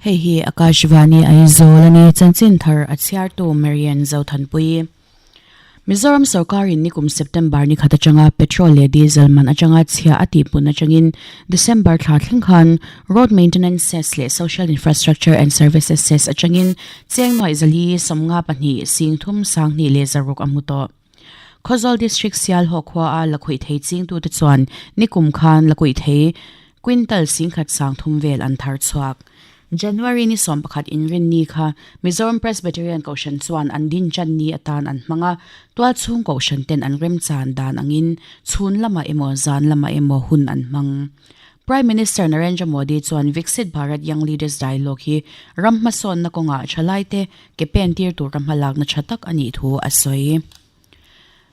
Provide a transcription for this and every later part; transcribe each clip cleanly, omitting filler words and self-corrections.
Hei hi Akashvani Aizawl a ni, chanchin thar a chhiartu Marian Zothanpui. Mizoram sorkarin nikum September ni khat atanga petrol leh diesel man atanga chhia a tihpun atangin December thla thleng khan Road Maintenance Cess leh Social Infrastructure and Services Cess atangin cheng nuaih zali 52 sing thum 2 leh 6 a hmu tawh. Khawzawl District Sialhaw khua a lakhuih thei chingtute chuan nikum khan lakhuih thei quintal 10,000 sangthum vel an thar chhuak. January ni 11 inrinni kha Mizoram Presbyterian Kohhran chuan an din chan ni atan an hmang a, tualchhung Kohhran ten an remchan dan angin chhun lamah emaw zan lamah emaw hun an hmang. Prime Minister Narendra Modi chuan Viksit Bharat Young Leaders Dialogue hi ram hmasawnna kawngah thalaite ke pen tir tura hmalakna tha tak a nih thu a sawi.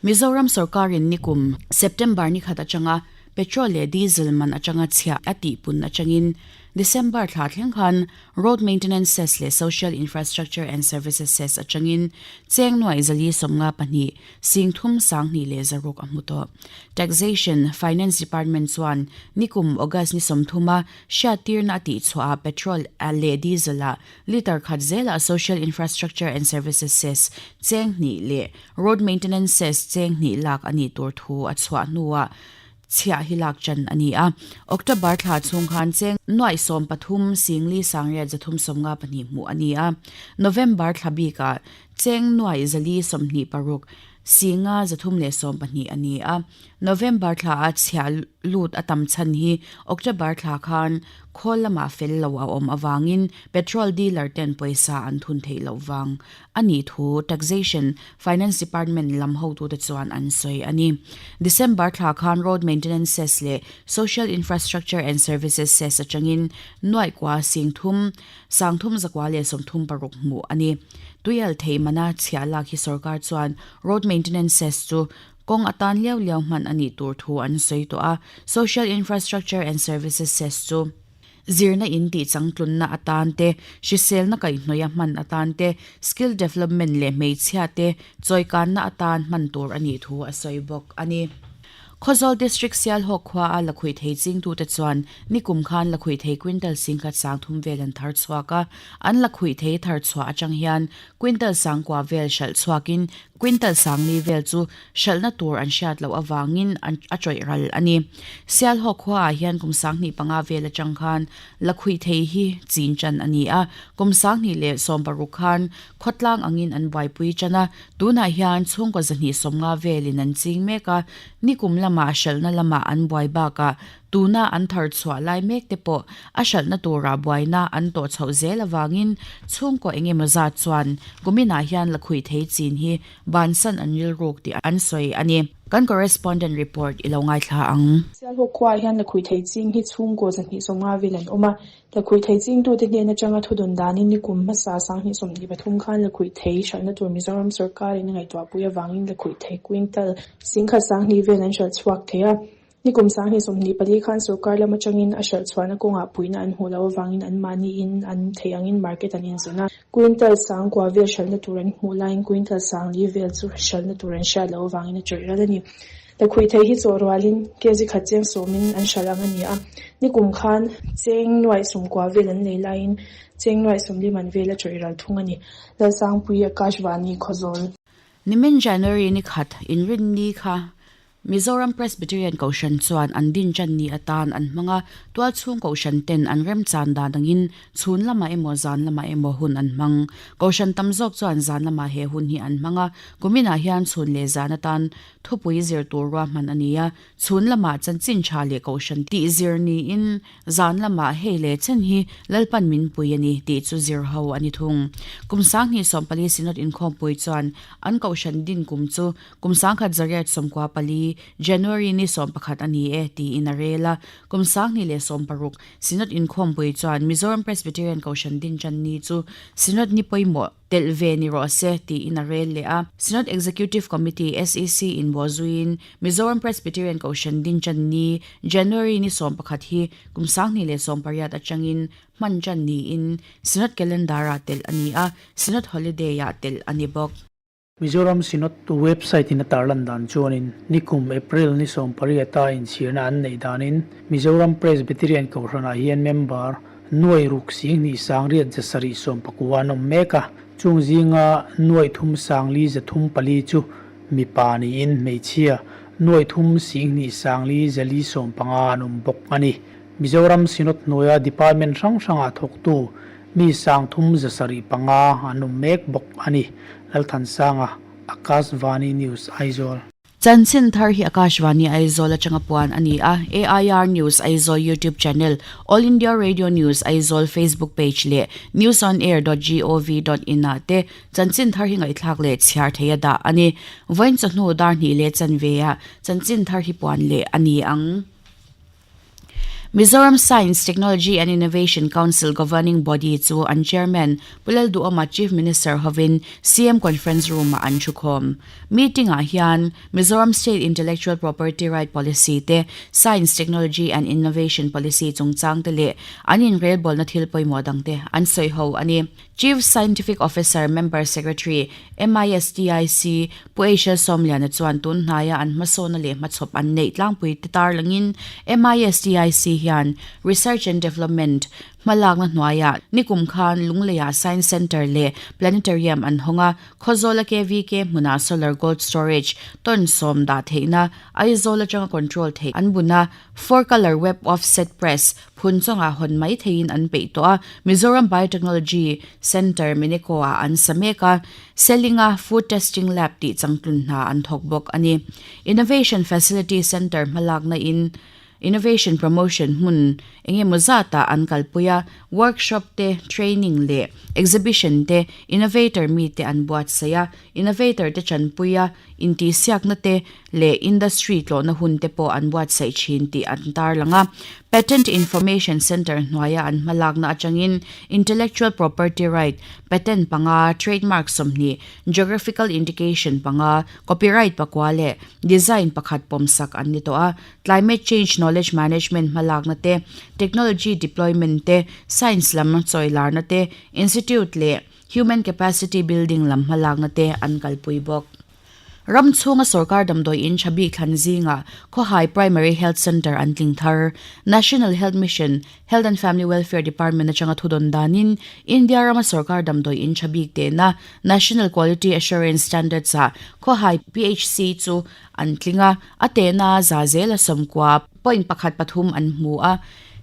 Mizoram sorkarin nikum September ni khat atanga petrol leh diesel man atanga chhiah a tihpun atangin December thla thleng khan Road Maintenance Cess leh Social Infrastructure and Services Cess atangin cheng nuaih zali 52 sing thum 2 leh 6 a hmu tawh. Taxation Finance Department chuan nikum August ni 30 a hriattirna a tihchhuah ah petrol leh diesel ah Litre khat zelah Social Infrastructure and Services Cess cheng hnih leh Road Maintenance Cess cheng hnih lak a nih tur thu a chhuah hnuah chhiah hi lak chan a ni a. October thla chhung khan cheng nuaih 13 singli 8 354 hmuh a ni a. November thla bikah cheng nuaih zali 26 singa 312 a ni a. November thla a chhiah lut a tam chhan hi October thla khan khawl lamah fel lo a awm avangin petrol dealer ten pawisa an thun theih loh vang a nih thu Taxation Finance Department lam hotute chuan an sawi a ni. December thla khan Road Maintenance Cess leh Social Infrastructure and Services Cess atangin nuaih kua 10,000 3,136 hmuh a ni. Tuial thei mana chhiah lak hi sorkar chuan Road Maintenance Cess chu Kawng atan liau liau hman a nih tur thu an sawi tawh a, Social Infrastructure and Services Cess chu zirna in tih changtlunna atan te, hriselna kaihhnawih a hman atan te, skill development leh hmeichhia te chawikanna atan hman tur a nih thu a sawi bawk a ni. Khawzawl District Sialhawk khua a lakhuih thei chingtute chuan nikum khan lakhuih thei quintal 10,000 sangthum vel an thar chhuak a, an lakhuih thei thar chhuah atang hian quintal sangkua vel hralh chhuakin Quintal sangni vel chu hralhna tur an hriat loh avangin an a tawih ral a ni. Sialhawk khuaah hian kum 25 vel atang khan lakhuih thei hi chin tan a ni a, kum 2016 khan khawtlang angin an buaipui tan a, tunah hian chhungkaw 250 velin an ching mek a, nikum lamah hralhna lamah an buai bakah Tuna an thar chhuah lai mek te pawh a hralhna turah buaina an tawh chhoh zel avangin chhungkaw eng emaw zat chuan kuminah hian lakhuih thei chin hi bansan an rilruk tih an sawi a ni. Kan correspondent report i lo ngaithla ang. Sialhawk khuaah hian lakhuih thei ching hi chhungkaw 250 vel an awm a. Lakhuih thei chingtute hnen atanga thudawn danin nikum hmasa 2023 khan lakhuih thei hralhna tur Mizoram sorkarin a ngaihtuahpui avangin lakhuih thei quintal 10,000 2 vel an hralh chhuak thei a. Nikum 2024 khan sorkar lam atangin a hralh chhuahna kawngah puihna an hmuh loh avangin anmahniin an theih angin market an inzawn a. Quintal 9,000 vel hralhna tur an hmuh laiin quintal 4,000 vel chu hralhna tur an hriat loh avangin a tawih ral a ni. Lakhuih thei hi chaw rualin kg khat cheng sawmin an hralh ang a ni a. Nikum khan cheng nuaih 90 vel an nei laiin cheng nuaih 40 man vel a tawih ral thung a ni. Lalsangpui, Akashvani, Khawzawl. Nimin January ni khat inrinni kha Mizoram Presbyterian Kohhran chuan an din tan ni atan an hmang a, tualchhung Kohhran ten an remchan dan angin chhun lamah emaw zan lamah emaw hun an hmang. Kohhran tam zawk chuan zan lamah he hun hi an hmang a, kuminah hian chhun leh zan atan thupui zir tur ruahman a ni a, chhun lamah chanchin tha leh Kohhran tih zir niin zan lamah hei leh chen hi Lalpan min pui a ni tih chu zir ho a ni thung. Kum 2014 Synod inkhawmpui chuan an Kohhran din kum chu Kum 1994, January ni 11 a ni e, tiin a rel a. Kum 2016 Synod inkhawmpui chuan Mizoram Presbyterian Kohhran Dinchan ni chu Synod ni pawimawh telh ve ni rawh se, tiin a rel leh a. Synod Executive Committee, SEC, in bawhzuiin Mizoram Presbyterian Kohhran Dinchan ni, January ni 11 hi kum 2018 atangin hman tan niin Synod Calendar-ah telh a ni a, Synod Holiday-ah telh a ni bawk. Mizoram Synod website in a tarlan dan chuanin nikum April ni 18 a inchhirna an neih danin Mizoram Presbyterian Kohhranah hian member. Nuai ruk singhnih sangriat zasarih sawmpakua an awm mek a, chung zinga nuai thum sangli zathum pali chu mipa niin hmeichhia nuai thum singhnih sangli zali sawmpanga an awm bawk a ni. Mizoram Synod hnuaia department hrang hrangah thawktu mi sangthum zasarih panga an awm mek bawk a ni. Lalthansanga, Akashvani News, Aizawl. Chanchin thar hi Akashvani Aizawl atanga puan a ni a, AIR News Aizawl YouTube channel, All India Radio News Aizawl Facebook page leh newsonair dot gov dot in ah te chanchin thar hi ngaihthlak leh chhiar thei a dah a ni. Vawiin chawhnu dar hnih leh chanve ah chanchin thar hi puan leh a ni ang. Mizoram Science, Technology and Innovation Council Governing Body chu an Chairman Pu Lalduhawma Chief Minister hovin CM Conference Room-ah an thukhawm. Meeting-ah hian Mizoram State Intellectual Property Right Policy te, Science, Technology and Innovation Policy chungchang te leh an inrelbawlna thil pawimawh dangte an sawi ho a ni. Chief Scientific Officer, Member Secretary, MISTIC, Pu Aishel Sawmliana chuan tun hnaia an hmasawna leh hmachhawp an neih tlangpui te tarlangin MISTIC hian Research and Development hmalakna hnuaiah nikum khan Lungleiah Science Centre leh Planetarium an hawng a, Khawzawla KVK hmunah Solar Gold Storage tawn sawm dah theihna Aizawl atanga control theih an bun a, Four Colour Web Offset Press Phun chungah hawn mai theiin an peih tawh a, Mizoram Biotechnology Centre Mineko-ah an sa mek a, Seling-a Food Testing Lab tih changtlun hna an thawk bawk a ni. Innovation Facility Centre hmalakna in Innovation Promotion hmun eng emaw zatah an kalpui a, workshop te, training leh exhibition te innovator mite an buatsaih a, innovator te chanpui a, intihsiakna te leh industry tlawhna hun te pawh an buatsaih thin tih an tarlang a. Patent Information Centre hnuaia an hmalakna atangin Intellectual Property Right, Patent panga, Trademark 20, Geographical Indication panga, Copyright pakua leh Design pakhat pawmsak an ni tawh a. Climate Change Knowledge Management hmalakna te, Technology Deployment te, Science lam chawilarna te, Institute leh Human Capacity Building lam hmalakna te an kalpui bawk. Ram chhunga sorkar damdawi in tha bik thlan zingah Khawhai Primary Health Centre an tling thar. National Health Mission, Health and Family Welfare Department atanga thudawn danin India rama sorkar damdawi in tha bik tehna National Quality Assurance Standards ah Khawhai PHC chu an tling a, a tehna za zela 90 point pakhat pathum an hmu a.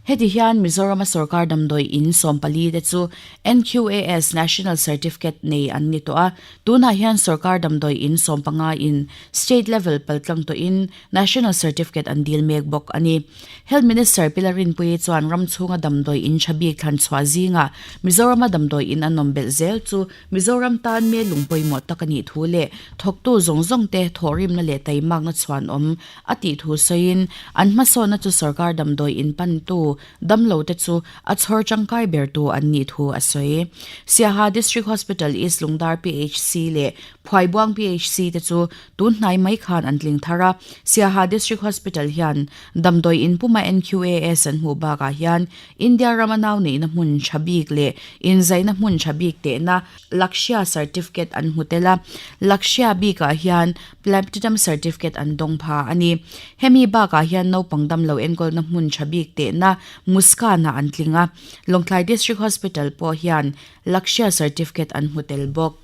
Heti hian Mizorama sorkar damdawi in 14 te chu NQAS National Certificate nei an ni tawh a, tunah hian sorkar damdawi in 15 in State level paltlang tawhin National Certificate an dil mek bawk a ni. Health Minister Pi Larinpuii chuan ram chhunga damdawi in tha bik thlan chhuah zingah Mizorama damdawi in an awm belh zel chu Mizoram tan me lung pawimawh tak a nih thu leh thawktu zawng zawng te thawhrimna leh taimakna chhuanawm a tih thu sawiin, an hmasawnna chu sorkar damdawi inpantu damlo te chu a chhawr tangkai bertu an nih thu a sawi. Siaha District Hospital East Lungdar PHC leh Phuaibuang PHC te chu tun hnai mai khan an tling thar a, Siaha District Hospital hian damdawi inpuma NQAS an hmuh bakah hian India rama nau neihna hmun tha bik leh inzaina hmun tha bik tehna Lakshya Certificate an hmu tel a, Lakshya bikah hian Platinum Certificate an dawng pha a ni. Hemi bakah hian naupang damlo enkawlna hmun tha bik tehna Muskan-ah an tling a, Lawngtlai District Hospital pawh hian Lakshya Certificate an hmu tel bawk.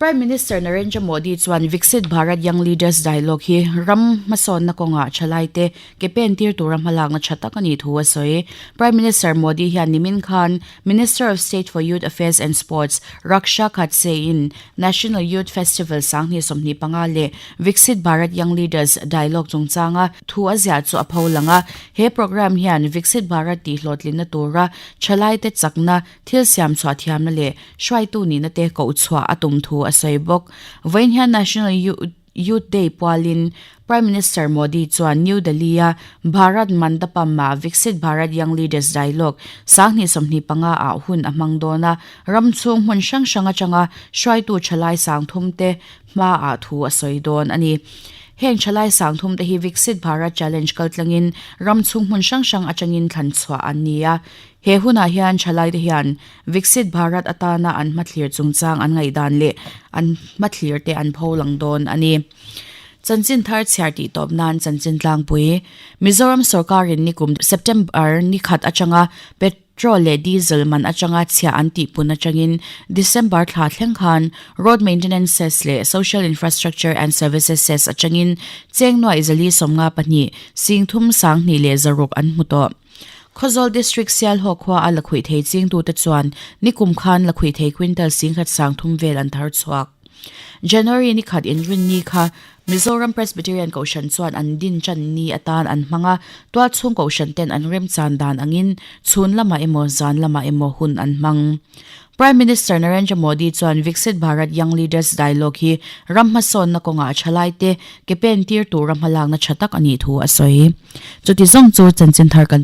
Prime Minister Narendra Modi chuan Viksit Bharat Young Leaders Dialogue hi ram hmasawnna kawngah thalaite ke pen tir tura hmalakna tha tak a nih thu a sawi. Prime Minister Modi hian nimin khan Minister of State for Youth Affairs and Sports Raksha Khadse-in National Youth Festival 2025 leh Viksit Bharat Young Leaders Dialogue chungchanga thu a ziah chu a pho lang a. He programme hian Viksit Bharat tih hlawhtlinna tura thalaite chakna, thil siam chhuah thiamna leh hruaitu nihna te koh chhuah a tum thu a sawi bawk. Vawiin hian National Youth Day pualin Prime Minister Modi chuan New Delhi-a Bharat Mandapam-ah Viksit Bharat Young Leaders Dialogue 2025 ah hun a hmang dawn a, ram chhung hmun hrang hrang atanga hruaitu thalai sangthumte hmaah thu a sawi dawn a ni. Heng thalai sangthumte hi Viksit Bharat Challenge kaltlangin ram chhung hmun hrang hrang atangin thlan chhuah an ni a. He hunah hian thalaite hian Viksit Bharat atana an hmathlir chungchang an ngaihdan leh an hmathlir te an pholang dawn a ni. Chanchin thar chhiar tih tawp nan chanchin tlangpui Mizoram sorkarin nikum September ni khat atanga petrol leh diesel man atanga chhiah an tihpun atangin December thla thleng khan Road Maintenance Cess leh Social Infrastructure and Services Cess atangin cheng nuaih zali 52 singthum 200 leh 600 an hmu tawh. Khawzawl District Sialhaw khua a lakhuih thei chingtute chuan nikum khan lakhuih thei quintal 10,000 30 vel an thar chhuak. January ni khat inrinni kha Mizoram Presbyterian Kohhran chuan an din tan ni atan an hmang a, tualchhung Kohhran ten an remchan dan angin chhun lamah emaw zan lamah emaw hun an hmang. Prime Minister Narendra Modi chuan Viksit Bharat Young Leaders Dialogue hi ram hmasawnna kawngah a thalaite ke pen tir tura hmalakna tha tak a nih thu a sawi. Chuti zawng chu chanchin thar kan.